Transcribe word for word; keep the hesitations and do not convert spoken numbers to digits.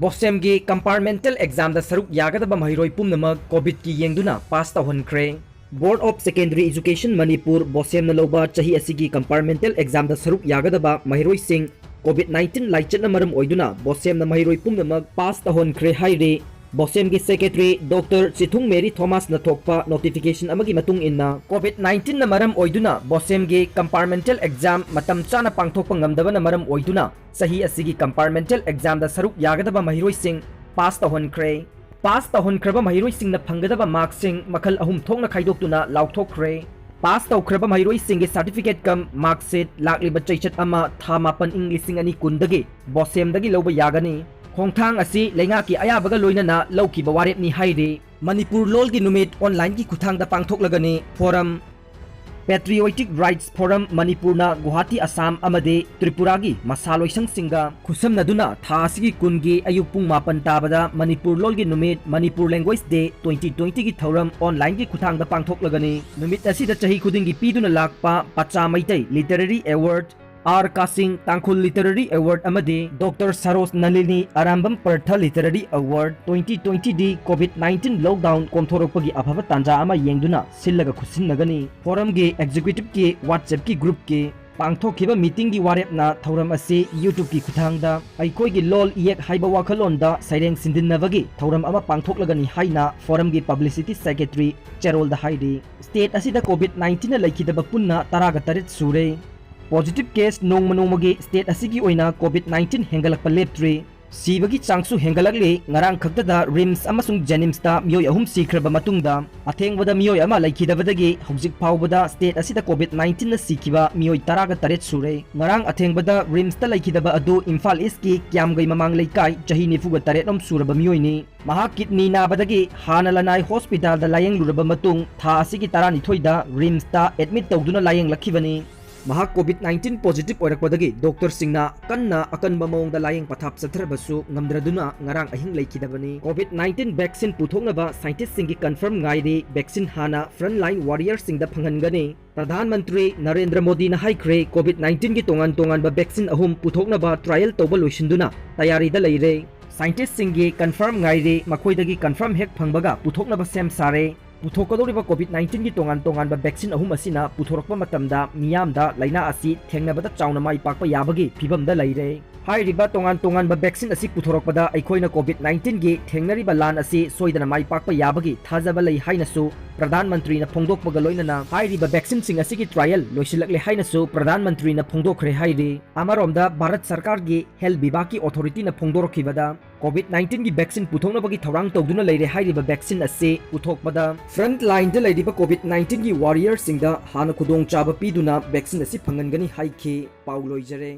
ꯕꯣꯁꯦꯝꯒꯤ ꯀꯝꯄꯥꯔꯠꯃꯦꯟꯇꯦꯜ ꯑꯦꯛꯖꯥꯝꯗ ꯁꯔꯨꯛ ꯌꯥꯒꯗꯕ ꯃꯍꯩꯔꯣꯏ ꯄꯨꯝꯅꯃꯛ ꯀꯣꯚꯤꯗꯀꯤ ꯌꯦꯡꯗꯨꯅ ꯄꯥꯁ ꯇꯧꯍꯟꯈ꯭ꯔꯦ꯫ Board of Secondary Education Manipur, ꯕꯣꯁꯦꯝꯅ ꯂꯧꯕ ꯆꯍꯤ ꯑꯁꯤꯒꯤ ꯀꯝꯄꯥꯔꯠꯃꯦꯟꯇꯦꯜ ꯑꯦꯛꯖꯥꯝꯗ ꯁꯔꯨꯛ ꯌꯥꯒꯗꯕ ꯃꯍꯩꯔꯣꯏꯁꯤꯡ ꯀꯣꯚꯤꯗ ꯅꯥꯏꯟꯇꯤꯟ ꯂꯥꯏꯆꯠꯅ ꯃꯔꯝ ꯑꯣꯏꯗꯨꯅ ꯕꯣꯁꯦꯝꯅ ꯃꯍꯩꯔꯣꯏ ꯄꯨꯝꯅꯃꯛ ꯄꯥꯁ ꯇꯧꯍꯟꯈ꯭ꯔꯦ ꯍꯥꯏꯔꯤ꯫ ꯕꯣꯁꯦꯝꯒꯤ ꯁꯦꯀ꯭ꯔꯦꯇꯔꯤ ꯗꯣꯛꯇꯔ ꯆꯤꯊꯨꯡ ꯃꯦꯔꯤ ꯊꯣꯃꯥꯁꯅ ꯊꯣꯛꯄ ꯅꯣꯇꯤꯐꯤꯀꯦꯁꯟ ꯑꯃꯒꯤ ꯃꯇꯨꯡ ꯏꯟꯅ, ꯀꯣꯚꯤꯗ ꯅꯥꯏꯟꯇꯤꯟꯅ ꯃꯔꯝ ꯑꯣꯏꯗꯨꯅ ꯕꯣꯁꯦꯝꯒꯤ ꯀꯝꯄꯥꯔꯠꯃꯦꯟꯇꯦꯜ ꯑꯦꯛꯖꯥꯝ ꯃꯇꯝ ꯆꯥꯅ ꯄꯥꯡꯊꯣꯛꯄ ꯉꯝꯗꯕꯅ ꯃꯔꯝ ꯑꯣꯏꯗꯨꯅ ꯆꯍꯤ ꯑꯁꯤꯒꯤ ꯀꯝꯄꯥꯔꯠꯃꯦꯟꯇꯦꯜ ꯑꯦꯛꯖꯥꯝꯗ ꯁꯔꯨꯛ ꯌꯥꯒꯗꯕ ꯃꯍꯩꯔꯣꯏꯁꯤꯡ ꯄꯥꯁ ꯇꯧꯍꯟꯈ꯭ꯔꯦ꯫ ꯄꯥꯁ ꯇꯧꯍꯟꯈ꯭ꯔꯕ ꯃꯍꯩꯔꯣꯏꯁꯤꯡꯅ ꯐꯪꯒꯗꯕ ꯃꯥꯔꯛꯁꯤꯡ ꯃꯈꯜ ꯑꯍꯨꯝ ꯊꯣꯛꯅ ꯈꯥꯏꯗꯣꯛꯇꯨꯅ ꯂꯥꯎꯊꯣꯛꯈ꯭ꯔꯦ꯫ ꯄꯥꯁ ꯇꯧꯈ꯭ꯔꯕ ꯃꯍꯩꯔꯣꯏꯁꯤꯡꯒꯤ ꯁꯥꯔꯇꯤꯐꯤꯀꯦꯠ ꯀꯝ ꯃꯥꯔꯛꯁꯤꯠ ꯂꯥꯛꯂꯤꯕ ꯆꯩꯆꯠ ꯑꯃ, ꯊꯥ ꯃꯥꯄꯟ, ꯏꯪ ꯂꯤꯁꯤꯡ ꯑꯅꯤ ꯀꯨꯟꯗꯒꯤ ꯕꯣꯁꯦꯝꯗꯒꯤ ꯂꯧꯕ ꯌꯥꯒꯅꯤ꯫ ꯈꯣꯡꯊꯥꯡ ꯑꯁꯤ ꯂꯩꯉꯥꯛꯀꯤ ꯑꯌꯥꯕꯒ ꯂꯣꯏꯅꯅ ꯂꯧꯈꯤꯕ ꯋꯥꯔꯦꯞꯅꯤ ꯍꯥꯏꯔꯤ꯫ ꯃꯅꯤꯄꯨꯔ ꯂꯣꯜꯒꯤ ꯅꯨꯃꯤꯠ ꯑꯣꯟꯂꯥꯏꯟꯒꯤ ꯈꯨꯠꯊꯥꯡꯗ ꯄꯥꯡꯊꯣꯛꯂꯒꯅꯤ꯫ ꯐꯣꯔꯝ꯫ Patriotic Rights Forum ꯃꯅꯤꯄꯨꯔꯅ ꯒꯨꯋꯥꯍꯥꯇꯤ, ꯑꯁꯥꯝ ꯑꯃꯗꯤ ꯇ꯭ꯔꯤꯄꯨꯔꯥꯒꯤ ꯃꯁꯥ ꯂꯣꯏꯁꯪꯁꯤꯡꯒ ꯈꯨꯠꯁꯝꯅꯗꯨꯅ ꯊꯥ ꯑꯁꯤꯒꯤ ꯀꯨꯟꯒꯤ ꯑꯌꯨꯛ ꯄꯨꯡ ꯃꯥꯄꯟ ꯇꯥꯕꯗ ꯃꯅꯤꯄꯨꯔ ꯂꯣꯜꯒꯤ ꯅꯨꯃꯤꯠ, Manipur Language Day twenty twenty ꯒꯤ ꯊꯧꯔꯝ ꯑꯣꯟꯂꯥꯏꯟꯒꯤ ꯈꯨꯠꯊꯥꯡꯗ ꯄꯥꯡꯊꯣꯛꯂꯒꯅꯤ꯫ ꯅꯨꯃꯤꯠ ꯑꯁꯤꯗ ꯆꯍꯤ ꯈꯨꯗꯤꯡꯒꯤ ꯄꯤꯗꯨꯅ ꯂꯥꯛꯄ ꯄꯆꯥ Meitei literary award, R Kasing Tangkhul literary award ꯑꯃꯗꯤ doctor Saroj Nalini Arambam Parratt literary award twenty twenty ꯗꯤ ꯀꯣꯚꯤꯗ ꯅꯥꯏꯟꯇꯤꯟ ꯂꯣꯛꯗꯥꯎꯟ ꯀꯣꯝꯊꯣꯔꯛꯄꯒꯤ ꯑꯐꯕ ꯇꯥꯟꯖꯥ ꯑꯃ ꯌꯦꯡꯗꯨꯅ ꯁꯤꯜꯂꯒ ꯈꯨꯠꯁꯤꯟꯅꯒꯅꯤ꯫ ꯐꯣꯔꯝꯒꯤ ꯑꯦꯛꯖꯤꯀ꯭ꯌꯨꯇꯤꯚꯀꯤ WhatsAppꯀꯤ ꯒ꯭ꯔꯨꯞꯀꯤ ꯄꯥꯡꯊꯣꯛꯈꯤꯕ ꯃꯤꯇꯤꯡꯒꯤ ꯋꯥꯔꯦꯞꯅ ꯊꯧꯔꯝ ꯑꯁꯤ YouTubeꯀꯤ ꯈꯨꯠꯊꯥꯡꯗ ꯑꯩꯈꯣꯏꯒꯤ ꯂꯣꯜ ꯏꯌꯦꯛ ꯍꯥꯏꯕ ꯋꯥꯈꯜꯂꯣꯟꯗ ꯁꯩꯔꯦꯡ ꯁꯤꯟꯗꯤꯟꯅꯕꯒꯤ ꯊꯧꯔꯝ ꯑꯃ ꯄꯥꯡꯊꯣꯛꯂꯒꯅꯤ ꯍꯥꯏꯅ ꯐꯣꯔꯝꯒꯤ ꯄꯕ꯭ꯂꯤꯁꯤꯇꯤ ꯁꯦꯀ꯭ꯔꯦꯇꯔꯤ ꯆꯦꯔꯣꯜꯗ ꯍꯥꯏꯔꯤ꯫ ꯁ꯭ꯇꯦꯠ ꯑꯁꯤꯗ ꯀꯣꯚꯤꯗ ꯅꯥꯏꯟꯇꯤꯟꯅ ꯂꯩꯈꯤꯗꯕ ꯄꯨꯟꯅ ꯇꯔꯥꯒ ꯇꯔꯦꯠ ꯁꯨꯔꯦ꯫ ꯄꯣꯖꯤꯇꯤꯚ ꯀꯦꯁ ꯅꯣꯡꯃ ꯅꯣꯡꯃꯒꯤ ꯁ꯭ꯇꯦꯠ ꯑꯁꯤꯒꯤ ꯑꯣꯏꯅ ꯀꯣꯚꯤꯗ ꯅꯥꯏꯟꯇꯤꯟ ꯍꯦꯟꯒꯠꯂꯛꯄ ꯂꯦꯞꯇ꯭ꯔꯤ꯫ ꯁꯤꯕꯒꯤ ꯆꯥꯡꯁꯨ ꯍꯦꯟꯒꯠꯂꯛꯂꯤ꯫ ꯉꯔꯥꯡ ꯈꯛꯇꯗ ꯔꯤꯝꯁ ꯑꯃꯁꯨꯡ ꯖꯦꯅꯤꯝꯁꯇ ꯃꯤꯑꯣꯏ ꯑꯍꯨꯝ ꯁꯤꯈ꯭ꯔꯕ ꯃꯇꯨꯡꯗ, ꯑꯊꯦꯡꯕꯗ ꯃꯤꯑꯣꯏ ꯑꯃ ꯂꯩꯈꯤꯗꯕꯗꯒꯤ ꯍꯧꯖꯤꯛ ꯐꯥꯎꯕꯗ ꯁ꯭ꯇꯦꯠ ꯑꯁꯤꯗ ꯀꯣꯚꯤꯗ ꯅꯥꯏꯟꯇꯤꯟꯅ ꯁꯤꯈꯤꯕ ꯃꯤꯑꯣꯏ ꯇꯔꯥꯒ ꯇꯔꯦꯠ ꯁꯨꯔꯦ꯫ ꯉꯔꯥꯡ ꯑꯊꯦꯡꯕꯗ ꯔꯤꯝꯁꯇ ꯂꯩꯈꯤꯗꯕ ꯑꯗꯨ ꯏꯝꯐꯥꯜ ꯏꯁꯀꯤ ꯀ꯭ꯌꯥꯝꯒꯩ ꯃꯃꯥꯡ ꯂꯩꯀꯥꯏ, ꯆꯍꯤ ꯅꯤꯐꯨꯒ ꯇꯔꯦꯠ ꯂꯣꯝ ꯁꯨꯔꯕ ꯃꯤꯑꯣꯏꯅꯤ꯫ ꯃꯍꯥꯛ ꯀꯤꯗꯅꯤ ꯅꯥꯕꯗꯒꯤ ꯍꯥꯟꯅ ꯂꯅꯥꯏ ꯍꯣꯁꯄꯤꯇꯥꯜꯗ ꯂꯥꯌꯦꯡꯂꯨꯔꯕ ꯃꯇꯨꯡ, ꯊꯥ ꯑꯁꯤꯒꯤ ꯇꯔꯥꯅꯤꯊꯣꯏꯗ ꯔꯤꯝꯁꯇ ꯑꯦꯗꯃꯤꯠ ꯇꯧꯗꯨꯅ ꯂꯥꯌꯦꯡꯂꯛꯈꯤꯕꯅꯤ꯫ ꯃꯍꯥꯛ ꯀꯣꯚꯤꯗ ꯅꯥꯏꯟꯇꯤꯟ ꯄꯣꯖꯤꯇꯤꯚ ꯑꯣꯏꯔꯛꯄꯗꯒꯤ ꯗꯣꯛꯇꯔꯁꯤꯡꯅ ꯀꯟꯅ ꯑꯀꯟꯕ ꯃꯑꯣꯡꯗ ꯂꯥꯌꯦꯡ ꯄꯊꯥꯞ ꯆꯠꯊꯔꯕꯁꯨ ꯉꯝꯗ꯭ꯔꯗꯨꯅ ꯉꯔꯥꯡ ꯑꯍꯤꯡ ꯂꯩꯈꯤꯗꯕꯅꯤ꯫ ꯀꯣꯚꯤꯗ ꯅꯥꯏꯟꯇꯤꯟ ꯚꯦꯛꯁꯤꯟ ꯄꯨꯊꯣꯛꯅꯕ ꯁꯥꯏꯟꯇꯤꯁꯁꯤꯡꯒꯤ ꯀꯟꯐꯔꯝ ꯉꯥꯏꯔꯤ꯫ ꯚꯦꯛꯁꯤꯟ ꯍꯥꯟꯅ ꯐ꯭ꯔꯟꯠ ꯂꯥꯏꯟ ꯋꯥꯔꯤꯌꯔꯁꯤꯡꯗ ꯐꯪꯍꯟꯒꯅꯤ꯫ ꯄ꯭ꯔꯙꯥꯟ ꯃꯟꯇ꯭ꯔꯤ ꯅꯔꯦꯟꯗ꯭ꯔ ꯃꯣꯗꯤꯅ ꯍꯥꯏꯈ꯭ꯔꯦ, ꯀꯣꯚꯤꯗ ꯅꯥꯏꯟꯇꯤꯟꯒꯤ ꯇꯣꯉꯥꯟ ꯇꯣꯉꯥꯟꯕ ꯚꯦꯛꯁꯤꯟ ꯑꯍꯨꯝ ꯄꯨꯊꯣꯛꯅꯕ ꯇ꯭ꯔꯥꯏꯌꯦꯜ ꯇꯧꯕ ꯂꯣꯏꯁꯤꯟꯗꯨꯅ ꯇꯌꯥꯔꯤꯗ ꯂꯩꯔꯦ꯫ Scientistꯁꯤꯡꯒꯤ confirm ꯉꯥꯏꯔꯤ, ꯃꯈꯣꯏꯗꯒꯤ confirm ꯍꯦꯛ ꯐꯪꯕꯒ ꯄꯨꯊꯣꯛꯅꯕ ꯁꯦꯝ ꯁꯥꯔꯦ꯫ ꯄꯨꯊꯣꯛꯀꯗꯧꯔꯤꯕ COVID nineteenꯒꯤ ꯇꯣꯉꯥꯟ ꯇꯣꯉꯥꯟꯕ vaccine ꯑꯍꯨꯝ ꯑꯁꯤꯅ ꯄꯨꯊꯣꯔꯛꯄ ꯃꯇꯝꯗ ꯃꯤꯌꯥꯝꯗ ꯂꯥꯏꯅꯥ ꯑꯁꯤ ꯊꯦꯡꯅꯕꯗ ꯆꯥꯎꯅ ꯃꯥꯏ ꯄꯥꯛꯄ ꯌꯥꯕꯒꯤ ꯐꯤꯕꯝꯗ ꯂꯩꯔꯦ꯫ ꯍꯥꯏꯔꯤꯕ ꯇꯣꯉꯥꯟ ꯇꯣꯉꯥꯟꯕ vaccine ꯑꯁꯤ ꯄꯨꯊꯣꯔꯛꯄꯗ ꯑꯩꯈꯣꯏꯅ COVID nineteenꯒꯤ ꯊꯦꯡꯅꯔꯤꯕ ꯂꯥꯟ ꯑꯁꯤ ꯁꯣꯏꯗꯅ ꯃꯥꯏ ꯄꯥꯛꯄ ꯌꯥꯕꯒꯤ ꯊꯥꯖꯕ ꯂꯩ ꯍꯥꯏꯅꯁꯨ ꯄ꯭ꯔꯙꯥꯟ ꯃꯟꯇ꯭ꯔꯤꯅ ꯐꯣꯡꯗꯣꯛꯄꯒ ꯂꯣꯏꯅꯅ ꯍꯥꯏꯔꯤꯕ vaccine ꯁꯤꯡ ꯑꯁꯤꯒꯤ trial ꯂꯣꯏꯁꯤꯜꯂꯛꯂꯦ ꯍꯥꯏꯅꯁꯨ ꯄ꯭ꯔꯙꯥꯟ ꯃꯟꯇ꯭ꯔꯤꯅ ꯐꯣꯡꯗꯣꯛꯈ꯭ꯔꯦ ꯍꯥꯏꯔꯤ꯫ ꯑꯃꯔꯣꯝꯗ ꯚꯥꯔꯠ ꯁꯔꯀꯥꯔꯒꯤ health ꯕꯤꯚꯥꯒꯀꯤ authority ꯅ ꯐꯣꯡꯗꯣꯔꯛꯈꯤꯕꯗ COVID nineteenꯒꯤ vaccine ꯄꯨꯊꯣꯛꯅꯕꯒꯤ ꯊꯧꯔꯥꯡ ꯇꯧꯗꯨꯅ ꯂꯩꯔꯦ ꯍꯥꯏꯔꯤꯕ vaccine ꯑꯁꯤ ꯄꯨꯊꯣꯛꯄꯗ front line ꯗ ꯂꯩꯔꯤꯕ COVID nineteenꯒꯤ warrior ꯁꯤꯡꯗ ꯍꯥꯟꯅ ꯈꯨꯗꯣꯡꯆꯥꯕ ꯄꯤꯗꯨꯅ vaccine ꯑꯁꯤ ꯐꯪꯍꯟꯒꯅꯤ ꯍꯥꯏꯈꯤ꯫ ꯄꯥꯎ ꯂꯣꯏꯖꯔꯦ꯫